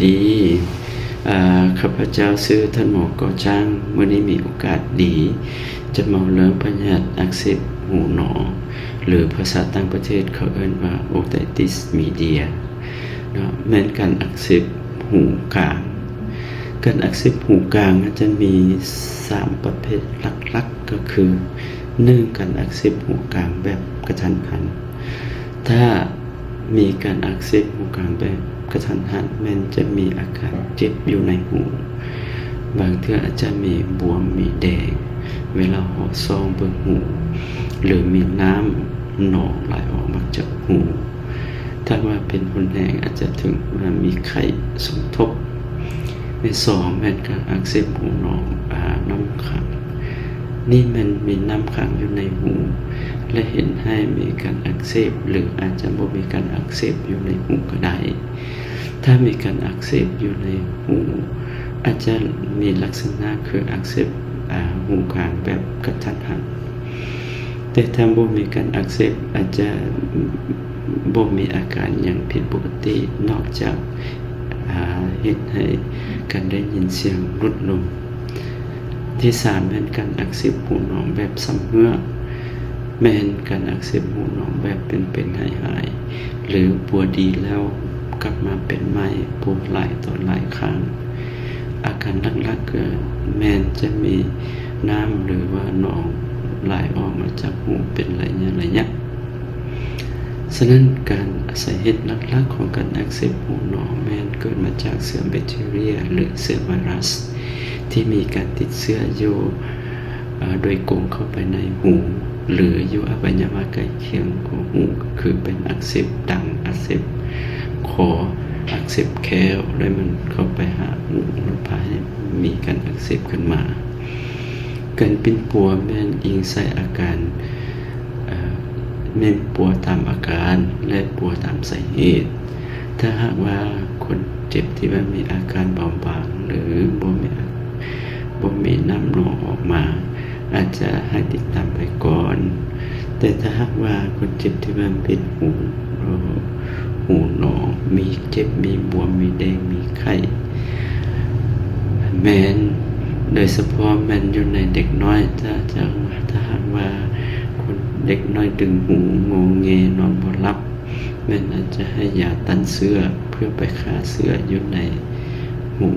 ດີ ເອີ ຂ້າພະເຈົ້າຊື່ທ່ານໝໍ ກໍຈ້າງ. ມື້ນີ້ມີໂອກາດດີຈະເວົ້າເລື່ອງພະຍາດອັກເສບຫູໜອງ ຫຼື ພາສາຕ່າງປະເທດເຂົາເອີ້ນວ່າ ໂອໄຕຕິສມີເດຍ ເນາະ ແມ່ນການອັກເສບຫູກາງ. ການອັກເສບຫູກາງຈະມີສາມປະເພດຫຼັກໆ ກໍຄື ໜຶ່ງ ການອັກເສບຫູກາງແບບກະທັນຫັນ. ຖ້າມີການອັກເສບຫູກາງແບບກະທັນຫັນ ແມ່ນຈະມີອາການເຈັບຢູ່ໃນຫູ, ບາງເທື່ອອາດຈະມີບວມ ມີແດງເວລາເຮົາສ່ອງເບິ່ງຫູ ຫຼື ມີນ້ຳໜອງໄຫຼອອກມາຈາກຫູ. ຖ້າວ່າເປັນຮຸນແຮງ ອາດຈະເຖິງວ່າມີໄຂ້ສົມທົບ. ໃນສອງ ແມ່ນການອັກເສບຫູໜອງ ອາ ນ້ຳຂັງ. ນີ້ແມ່ນມີນ້ຳຂັງຢູ່ໃນຫູ ແລະ ເຮັດໃຫ້ມີການອັກເສບ ຫຼື ອາດຈະບໍ່ມີການອັກເສບຢູ່ໃນຫູກໍໄດ້. ຖ້າມີການອັກເສບຢູ່ໃນຫູ ອາດຈະມີລັກສະນະຄືອັກເສບ ອາ ຫູກາງແບບກະທັນຫັນ. ແຕ່ຖ້າບໍ່ມີການອັກເສບ ອາດຈະບໍ່ມີອາການຫຍັງຜິດປົກກະຕິ ນອກຈາກ ອາ ເຮັດໃຫ້ການໄດ້ຍິນສຽງຫຼຸດລົງ. ທີສາມ ແມ່ນການອັກເສບຫູໜອງແບບຊຳເຮື້ອ, ແມ່ນການອັກເສບຫູໜອງແບບເປັນໆ ຫາຍໆ ຫຼື ປົວດີແລ້ວກັບມາເປັນໃໝ່, ປົວຫຼາຍຕໍ່ຫຼາຍຄັ້ງ. ອາການຫຼັກໆ ກໍແມ່ນຈະມີນ້ຳ ຫຼືວ່າໜອງໄຫຼອອກມາຈາກຫູເປັນໄລຍະໆ. ສະນັ້ນ ການ ສາເຫດຫຼັກໆ ຂອງການອັກເສບຫູໜອງ ແມ່ນເກີດມາຈາກເຊື້ອແບັກທີເຣຍ ຫຼື ເຊື້ອໄວຣັສ ທີ່ມີການຕິດເຊື້ອຢູ່ ເອີ ໂດຍກົງເຂົ້າໄປໃນຫູ ຫຼື ຢູ່ອະໄວຍະວະໃກ້ຄຽງຂອງຫູ ກໍຄືເປັນອັກເສບດັງ, ອັກເສບຄໍ, ອັກເສບແຂ້ວ ແລະ ມັນເຂົ້າໄປຫາຫູ ແລະ ພາໃຫ້ມີການອັກເສບຂຶ້ນມາ. ການປິ່ນປົວແມ່ນອີງໃສ່ອາການ ເອີ ແມ່ນປົວຕາມອາການ ແລະ ປົວຕາມສາເຫດ. ຖ້າຫາກວ່າຄົນເຈັບທີ່ວ່າມີອາການເບົາບາງ ຫຼື ບໍ່ມີ ບໍ່ມີນ້ຳໜອງອອກມາ ອາດຈະໃຫ້ຕິດຕາມໄປກ່ອນ. ແຕ່ຖ້າຫາກວ່າຄົນເຈັບທີ່ວ່າເປັນຫູ ເອີ ຫູໜອງ ມີເຈັບ ມີບວມ ມີແດງ ມີໄຂ້ ແມ່ນ ໂດຍສະເພາະແມ່ນຢູ່ໃນເດັກນ້ອຍ. ຖ້າ ຖ້າ ຖ້າຫາກວ່າຄົນ ເດັກນ້ອຍດຶງຫູ ງົວແງ ນອນບໍ່ຫຼັບ ແມ່ນອາດຈະໃຫ້ຢາຕ້ານເຊື້ອ ເພື່ອໄປຂ້າເຊື້ອຢູ່ໃນຫູ.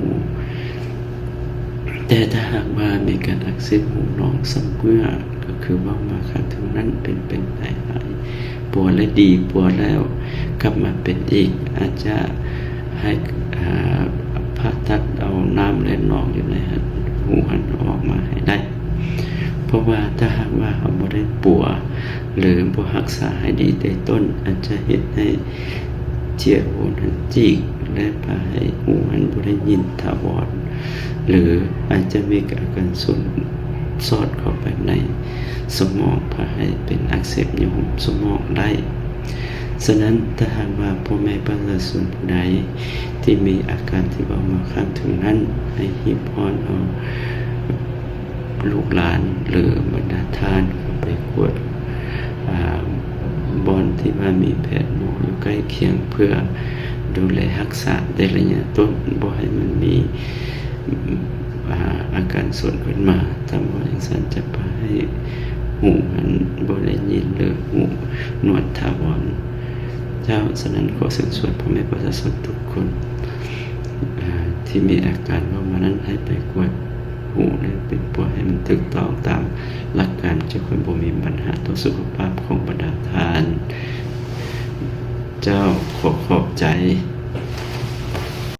ແຕ່ຖ້າຫາກວ່າມີການອັກເສບຫູໜອງຊຳເຮື້ອ ກໍຄືເວົ້າມາຄັ້ງເທິງນັ້ນ ເປັນໆ ຫາຍໆ ປົວແລ້ວດີ, ປົວແລ້ວກັບມາເປັນອີກ, ອາດຈະໃຫ້ ອາ ຜ່າຕັດເອົານ້ຳ ແລະ ໜອງຢູ່ໃນຫູຫັ້ນອອກມາໃຫ້ໄດ້. ເພາະວ່າຖ້າຫາກວ່າເຮົາບໍ່ໄດ້ປົວ ຫຼື ບໍ່ຮັກສາໃຫ້ດີແຕ່ຕົ້ນ ອາດຈະເຮັດໃຫ້ເຈຍໂຫນຫັ້ນຈີກ ແລະ ພາໃຫ້ຫູຫັ້ນບໍ່ໄດ້ຍິນຖາວອນ ຫຼື ອາດຈະມີອາການສູນສອດເຂົ້າໄປໃນສະໝອງ ພາໃຫ້ເປັນອັກເສບຢູ່ຫຸ້ມສະໝອງໄດ້. ສະນັ້ນ ຖ້າຫາກວ່າພໍ່ແມ່ປະຊາຊົນຜູ້ໃດທີ່ມີອາການທີ່ເວົ້າມາຂ້າງເທິງນັ້ນ ໃຫ້ຮີບຮ້ອນເອົາ ລູກຫຼານ ຫຼື ບັນດາທ່ານເຂົ້າໄປກວດ ອາ ບ່ອນທີ່ວ່າມີແພດໝໍຢູ່ໃກ້ຄຽງ ເພື່ອດູແລຮັກສາແຕ່ໄລຍະຕົ້ນ ບໍ່ໃຫ້ມັນມີ ອາ ອາການສວນຂຶ້ນມາ. ຖ້າບໍ່ຢ່າງຊັ້ນ ຈະພາໃຫ້ຫູຫັ້ນບໍ່ໄດ້ຍິນ ຫຼື ຫູໜວດຖາວອນ. ເຈົ້າ, ສະນັ້ນ ຂໍເຊີນຊວນພໍ່ແມ່ປະຊາຊົນທຸກຄົນ ອາ ທີ່ມີອາການເວົ້າມານັ້ນ ໃຫ້ໄປກວດຫູ ແລະ ປິ່ນປົວໃຫ້ມັນຖືກຕ້ອງຕາມຫຼັກການ ຈະຄ່ອຍບໍ່ມີບັນຫາຕໍ່ສຸຂະພາບຂອງບັນດາທ່ານ. ເຈົ້າ, ຂໍຂອບໃຈ.